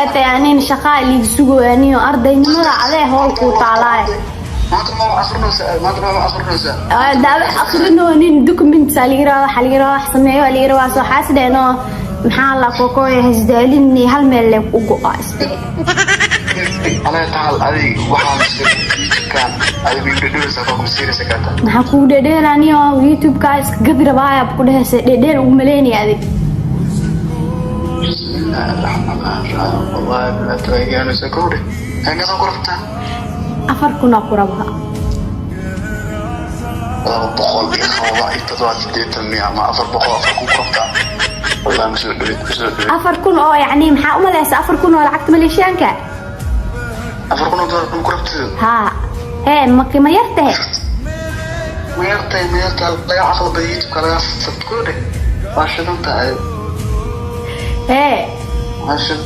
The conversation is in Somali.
Anin shaqaa liig sugoyaniyo ardaynimada adee howl kuu taalaay. Maanta ma akrinaysaa? Maanta ma akrinaysaa? Daawa akrinoonin, documents aa liga rabaa, waxaa liga rabaa wax sameeyo aa liga rabaa. Soo xaasidheenoo maxaa la kokooya hasdaalin hal meel le u go'a isdhe. Anaga taal adig waxaa YouTube-kan adigu dhedhewaysaa koo kumsiiraysa karta. Maxaa kugu dhedheelaniyo? YouTube-ka iska gadi rabaaya ku dhehaysa, dhedheel ugu maleynaya adig. Bismillaahi raxmaani raxiim. Wallahi bilaataaganaysa kowdhe heegadan ku rabtaa. 4,000 aa ku rabaa. 278 miya ama 400? 4,000 ku rabtaa? Wallahi masoo dhawid, masoo dhawid. 4,000 oo yacni maxaa u malaysa? 4,000 oo lacagta maleeshiyaanka. $4,000 ma ku rabtid? Haa, hee, ma yartahe? Ma yartahay, ma yartahay. Laga caqli bada YouTube-ka laga sabt kowdhe. Waa shidan tahay. Hee. Waa shid.